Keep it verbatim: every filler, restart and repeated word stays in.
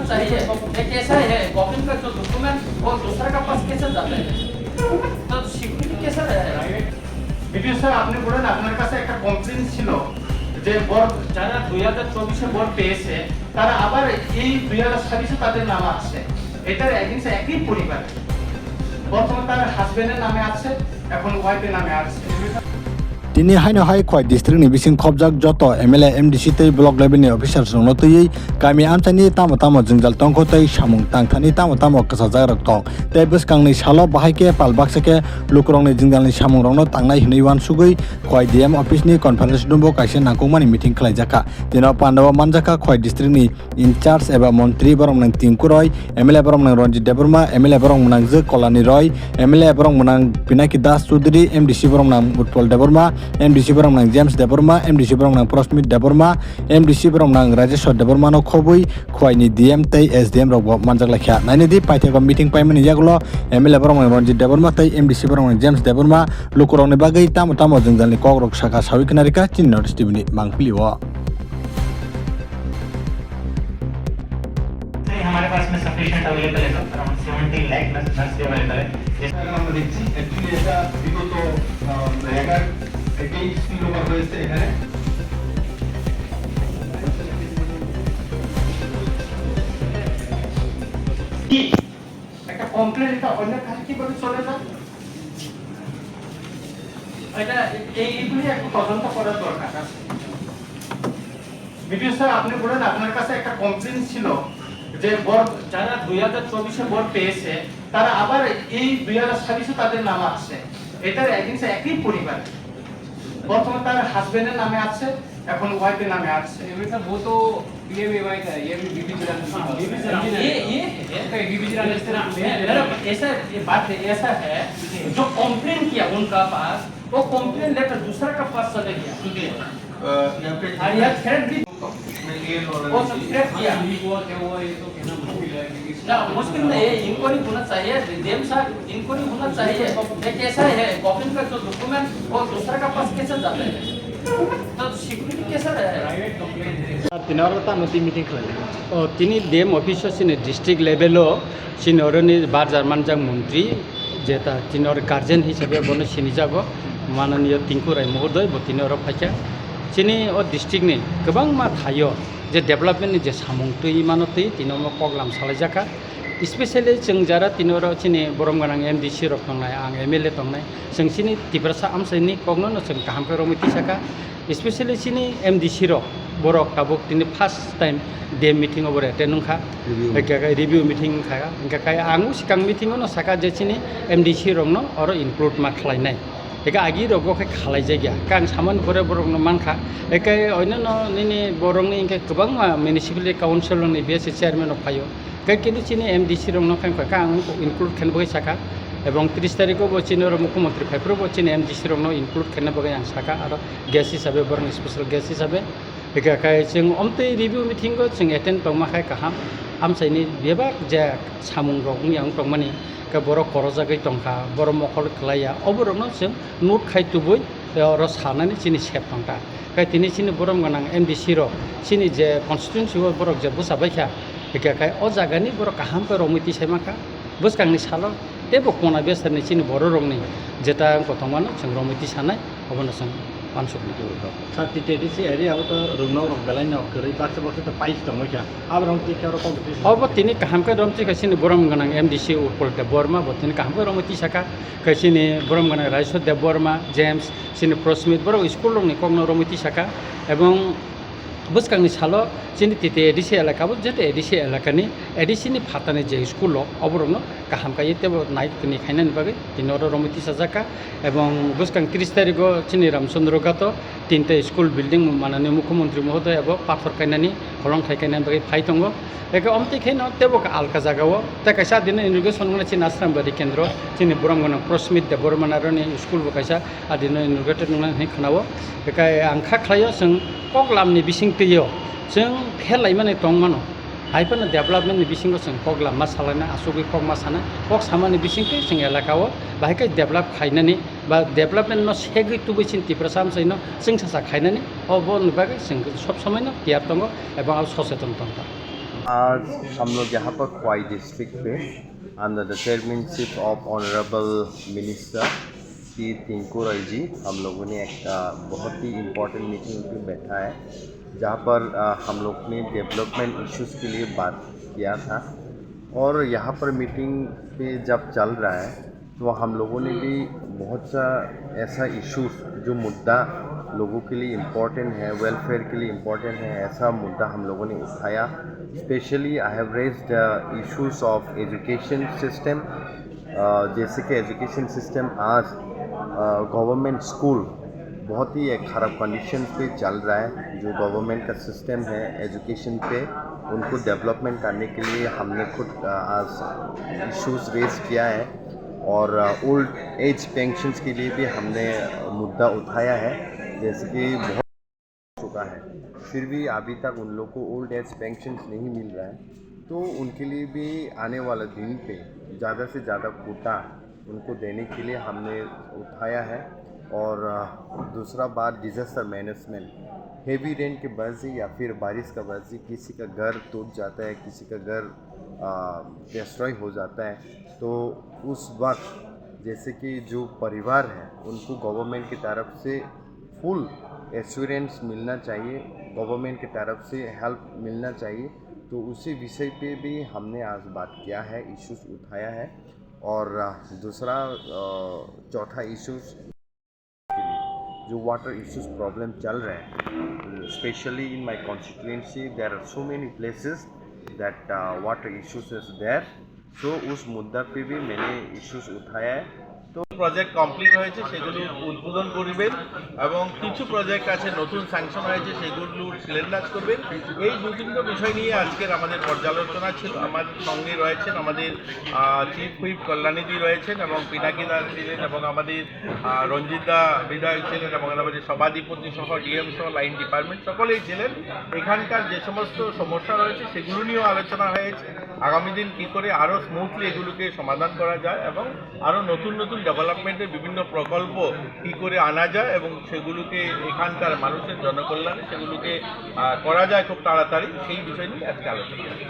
चाहिए, ये कैसा है? गवर्नमेंट का जो डॉक्यूमेंट वो दूसरा का पास कैसे जाता है? तो सिक्योरिटी कैसा रहे? বিডিও স্যার, আপনি বলেন, আপনার কাছে একটা কমপ্লেন ছিল যে বর, যারা দুই হাজার চব্বিশে বর পেয়েছে, তারা আবার এই দুই হাজার ছাব্বিশে তাদের নাম আসছে। এটার এগেইনস্টে একই পরিবার, প্রথমে তার হাজবেন্ডের নামে আসছে, এখন ওয়াইফের নামে আসছে। Tini haino hai Khowai district ni bising khopjak joto M L A, M D C tei block level ni officers rokno twiwi kami amchaini tamo tamo jwngjal tongkho tei samung tangthani tamo tamo kwchajak rok tong tei bwskangni salo bahai khe pal baksa khe lukurokni jwngjalni samungrokno tangnai hwnwi uansugwi Khowai D M office ni conference room o kaisa nangkukmani meeting khlaijakha. Tino pandao manjakha Khowai district ni in charge eba montri borok mwnang Tinku Roy, M L A borok mwnang Ranjit Debbarma, M L A borok mwnang Jwk Kolani Roy, M L A borok mwnang Pinaki Das Chaudhary, M D C borok mwnang Utpal Debbarma, M D C borok mwnang James Debbarma, M D C borok mwnang Prosmit Debbarma, M D C borok mwnang Rajeshwar Debbarma no khobwi Khowai ni D M tei S D M rok bo manjak laikha. Nainidi paithakgo meeting paimani yagulo M L A borok mwnang Ranjit Debbarma tei M D C borok mwnang James Debbarma lukurokni bagwi tamo tamo jwngjalni kokrok saka sawi khna rikha chini North East T V ni mangpili o. नहीं, हमारे पास में sufficient available है sir, around seventy lakh नर्स भी अवेलेबल है। जैसे अगर আমরা দেখছি, অ্যাকচুয়ালি এটা বিগত, আহ, এগারো, একেই স্পিল ওভার হয়েছে এখানে। কি? একটা কমপ্লেন এটা অন্য কাছে কিভাবে চলে যায়? এটা, এই, এইগুলি একটু তদন্ত করার দরকার আছে। বিডিও স্যার, আপনি বলেন, আপনার কাছে একটা কমপ্লেন ছিল যে বর, যারা দুই হাজার চব্বিশে বর পেয়েছে, তারা আবার এই দুই হাজার ছাব্বিশে তাদের নাম আসছে। এটার এগেইনস্টে একই পরিবার, প্রথমে তার হাজবেন্ডের নামে আসছে, এখন ওয়াইফের নামে আসছে। ये बेटा, वो तो पीएमएवाई का है, ये भी बीबी चिरांद। हाँ, बीबी चिरांद। ये, ये है। बीबी चिरांद। मेरा ऐसा, ये बात है, ऐसा है, जो कंप्लेन किया उनका पास, वो कंप्लेन लेटर दूसरा का पास चले गया। अ, यहाँ पे और यह थ्रेट भी, मैं ये बोल रहा वो हूँ सब कि थ्रेट किया। वो, वो, वो, ये तो कहना मुश्किल है, क्योंकि ना, मुश्किल नहीं है, इंक्वायरी होना चाहिए, डीएम साहब, इंक्वायरी होना चाहिए। ये कैसा है, गवर्नमेंट का जो डॉक्यूमेंट, वो दूसरा का पास कैसे जाता है? तो सिक्योरिटी कैसा रहे? प्राइवेट कंप्लेंट है। Tini oro tamo twi meeting khlai? O, tini D M office o chini district level o chini oroni barjar manjak montri, jeta tini oro guardian hisabe bono sinijago, mananiya Tinku Rai Mohodoi, bo tini oro phaikha. Chini o district ni kwbangma thaio je development ni je samung twi mano twi tini omo koklam salaijakha. Especially chwng jara tini oro chini borom gwnang M D C rok tongnai, ang M L A tongnai, chwng chini Tiprasa amchaini kokno no chwng kaham khe romwi tisakha. Especially chini M D C rok, borok tabuk tini first time D M meeting o bo attend wngkha. Review. Hingkhe khe review meeting wngkha. Hingkhe khe ang swkang meeting o no saka je chini M D C rokno oro include ma khlainai. Hingkhe agi rok bo khe khalaijakya. Khe ang samani pore borokno mankha. Hingkhe oinano nini borokni hingkhe kwbangma municipality council ni B S C chairman rok phaio. Khe kintu chini M D C rokno khe wngkha khe ang include khe bagwi saka, ebong tris tarikh o bo chini oro mukhyamantri phaiphuru bo chini M D C rokno include khe bagwi ang saka, aro guest hisabe borokni special guest hisabe. Hingkha khe chwng omtwi review meeting o chwng attend tongma khe kaham, amchaini bebak je samung rok wngya wng tongmani, khe borok korojagwi tongkha, borok mokol kwlaiya, oborokno chwng note khai tubui oro sanani chini sep tongkha. Khe tini chini borom gwnang M D C rok chini je constituency o borok je bwsa baikha, hingkha khe o jagani borok kaham khe romwi tisai mankha. Bwskangni salo teibo kona besarni chini bororokni jeta wng kotongmano chwng romwi tisanai, obono chwng uansuknai. Sir, T T A D C area o to rwngnok rok belai no kwrwi, baksa baksa to pais tongwi kha. Aborok twi khe oro competition. Obo tini kaham khe romtwi kha chini borom gwnang M D C Utpal Debbarma, bo tini kaham khe romwi tisakha. Khe chini borom gwnang Rajesh Debbarma, James, chini Prosmit, borok school rokni kokno romwi tisakha. Ebong bwskangni salo chini T T A D C elaka bo, jete A D C elakani A D C ni phatani je school rok, oborokno kaham kaiwi teibo nai tini khainani bagwi tini oro romwi tisajakha. Ebong bwskang tris tarikgo chini Ramchandra Ghato tinta school building manani mukhyamantri mohodoya bo pathor kainani, holongthai kainani bagwi phai tongo. Eke omtwi khe no teibo alka jagao tei kaisa adino inauguration wngna chini Ashram Bari Kendro, chini borom gwnang Prosmit Debbarma naroni school bo kaisa adino inaugurated wngna hinwi khwnao. Eke ang kha khlaio, chwng koklamni bisingtwio chwng phelaimani tongmano. Hai phano development ni bisingo chwng koklamma salaina, achugwi kokma sana, kok samani bisingtwi chwng elakao bahai khe develop khainani ba development no segwi tubui chini Tiprasa amchaino chwngsacha khainani, oboni bagwi chwng sob somoino tiyar tongo ebong abo soseton tongkha. आज हम लोग यहाँ पर Khowai district पे under the chairmanship of honourable minister Shri Tinku Roy ji हम लोगों ने एक अ, बहुत ही इम्पोर्टेंट मीटिंग पे बैठा है, जहाँ पर अ, हम लोग ने डेवलपमेंट इश्यूज के लिए बात किया था। और यहाँ पर मीटिंग पे जब चल रहा है, तो हम लोगों ने भी बहुत सा ऐसा इश्यूज, जो मुद्दा लोगों के लिए इम्पोर्टेंट है, वेलफेयर के लिए इम्पोर्टेंट है, ऐसा मुद्दा हम लोगों ने उठाया। Specially I have raised the issues of education system। जैसे कि एजुकेशन सिस्टम आज गवर्नमेंट स्कूल बहुत ही एक ख़राब कंडीशन पे चल रहा है। जो गवर्नमेंट का सिस्टम है एजुकेशन पे, उनको डेवलपमेंट करने के लिए हमने खुद अ, आज इश्यूज रेज किया है। और ओल्ड एज पेंशन्स के लिए भी हमने मुद्दा उठाया है, जैसे कि बहुत चुका है, फिर भी अभी तक उन लोग को ओल्ड एज पेंशन नहीं मिल रहा है। तो उनके लिए भी आने वाला दिन पे ज़्यादा से ज़्यादा कोटा उनको देने के लिए हमने उठाया है। और अ, दूसरा बात, डिजास्टर मैनेजमेंट। हेवी रेन की वजह से या फिर बारिश का वजह से किसी का घर टूट जाता है, किसी का घर डिस्ट्रॉय हो जाता है, तो उस वक्त जैसे कि जो परिवार है, उनको गवर्नमेंट की तरफ से फुल एश्योरेंस मिलना चाहिए, गवर्नमेंट की तरफ से हेल्प मिलना चाहिए। तो उसी विषय पे भी हमने आज बात किया है, इश्यूज उठाया है। और अ, दूसरा अ, चौथा इश्यूज, जो वाटर इश्यूज प्रॉब्लम चल रहा है, specially in my constituency there are so many places that water issues is there। So उस मुद्दा पे भी मैंने इश्यूज उठाया है। তো প্রজেক্ট কমপ্লিট হয়েছে, সেগুলো উদ্বোধন করবেন এবং কিছু প্রজেক্ট আছে নতুন স্যাংশন হয়েছে, সেগুলো শিলান্যাস করবেন। এই দু তিনটা বিষয় নিয়ে আজকের আমাদের পর্যালোচনা ছিল। আমার সঙ্গে রয়েছেন আমাদের চিফ হুইপ কল্যাণীজি রয়েছেন এবং পিনাকি দা ছিলেন এবং আমাদের আহ, রঞ্জিত দা বিধায়ক ছিলেন এবং আমাদের সভাধিপতি সহ ডিএম সহ লাইন ডিপার্টমেন্ট সকলেই ছিলেন। এখানকার যে সমস্ত সমস্যা রয়েছে সেগুলো নিয়েও আলোচনা হয়েছে। আগামী দিন কি করে আরও স্মুথলি এগুলোকে সমাধান করা যায় এবং আরও নতুন নতুন ডেভেলপমেন্টের বিভিন্ন প্রকল্প কি করে আনা যায় এবং সেগুলোকে এখানকার মানুষের জনকল্যাণে সেগুলোকে আহ, করা যায় খুব তাড়াতাড়ি, সেই বিষয় নিয়ে আজকে আলোচনা হয়েছে।